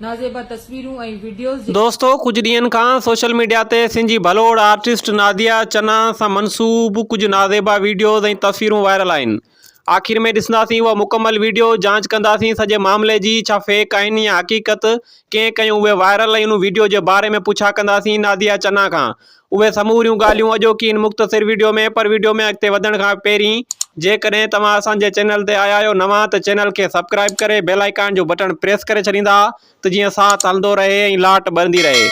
نازيبا تصويرون ۽ وڊيوز جي. دوستو ڪجهه ڏينهن کان سوشل ميڊيا تي سنڌي ڀلوڙ آرٽسٽ ناديه چنا سان منسوب ڪجهه نازيبا ويڊيوز ۽ تصويرون وائرل آهن. آخر ۾ ڏسنداسين اها مڪمل ويڊيو، جانچ ڪنداسين سڄي معاملي جي ڇا فيڪ آهن يا حقيقت، ڪنهن ڪيون اهي وائرل ۽ ان ويڊيو جي باري ۾ پڇا ڪنداسين ناديه چنا کان. اهي سموريون ڳالهيون اڄوڪي هن مختصر ويڊيو ۾ پر ويڊيو ۾ اڳتي وڌڻ کان پهرين جيڪڏهن توهان اسان جي چينل تي آيا آهيو نوان ته چينل کي سبڪرائيب ڪري بيل آئيڪان جو بٽڻ پريس ڪري ڇڏيندا ته جيئن ساٿ هلندو رهي ۽ لاٽ ٻرندي رهي.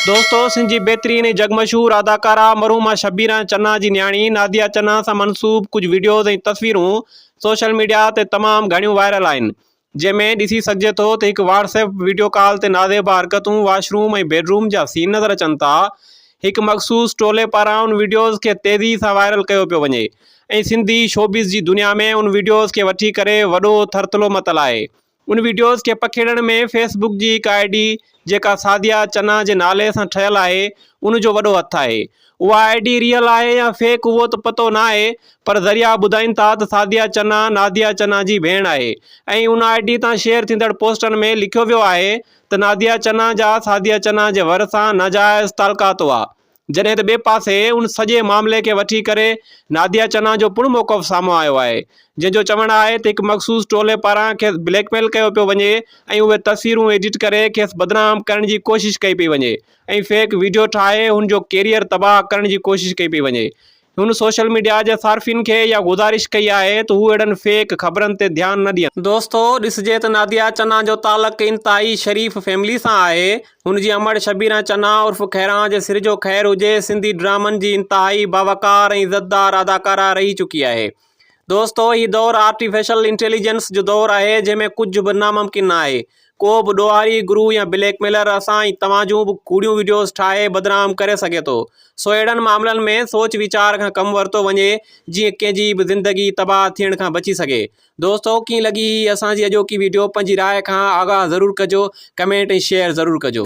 دوستو سنڌ جي بهترين ۽ جڳ مشهور اداڪارا مرحومه شبيران چنا جي نياڻي ناديه چنا سان منسوب ڪجهه ويڊيوز ۽ تصويرون سوشل ميڊيا تي تمام گهڻيون وائرل آهن جنهن ۾ ڏسي سگهجي ٿو ته هڪ واٽس ايپ وڊيو ڪال تي نازيبا حرڪتون، واش روم ۽ بيڊ روم جا سين نظر اچن ٿا. هڪ مخصوص ٽولي پاران ان وڊيوز کي تيزي سان وائرل ڪيو پيو وڃي ۽ سنڌي شوبز جي دنيا ۾ ان وڊيوز کي وٺي ڪري وڏو ٿرٿلو متل آهي. ان وڊيوز کي پکيڙڻ ۾ فيس بڪ جي هڪ I D جيڪا سعديه چنا جي نالي سان ٺهيل آهي ان جو وڏو هٿ آهي. اها I D real آهي يا فيڪ اهو ته پتو ناهي پر ذريعا ٻڌائين ٿا ته سعديه چنا ناديه چنا جي ڀيڻ آهي ۽ ان I D تان شيئر ٿيندڙ پوسٽن ۾ لکيو ويو آهي ته ناديه چنا جا سعديه چنا جي ور سان ناجائز تعلقات هئا. جڏهن ته ٻئي پاسي ان سڄي معاملي کي وٺي ڪري ناديه چنا جو پڻ موقف سامهون آيو آهي جنهن جو چوڻ آهي ته هڪ مخصوص ٽولي پاران کيس بليڪ ميل ڪيو پيو وڃي ۽ اهي تصويرون ايڊٽ ڪري کيس بدنام ڪرڻ جي ڪوشش ڪئي پئي وڃي ۽ فيڪ وڊيو ٺاهي هن جو ڪيريئر تباهه ڪرڻ جي ڪوشش ڪئي پئي وڃي. هن سوشل ميڊيا جي صارفين کي اها گذارش ڪئي آهي ته هو اهڙن فيڪ خبرن تي ڌيان نه ڏين. دوستو ڏسجي ته ناديه چنا جو تعلق انتهائي شريف فيملي سان آهي. هن جي امڙ شبيران چنا عرف خيران جي سر جو خير هجي سنڌي ڊرامن جي انتهائي باوقار ۽ عزتدار اداڪاره رهي چڪي آهي. دوستو هي دور آرٽيفيشل انٽيليجنس جو دور آهي جنهن ۾ ڪجهه به ناممڪن نه آهي. ڪو به ڏوهاري گروهه يا بليڪ ميلر اسان ۽ توهان جون به ڪوڙيون وڊيوز ٺاهي بدنام ڪري سگهي ٿو. سو اهڙن معاملن ۾ سوچ ويچار کان ڪم ورتو وڃي جيئن ڪنهن جي به زندگي تباهه ٿيڻ کان بچي سگهي. دوستو ڪيئن لڳي هي اسان جي اڄوڪي وڊيو پنهنجي راء کان آگاهه ضرور ڪجو ڪمينٽ ۽ شيئر ضرور ڪجو.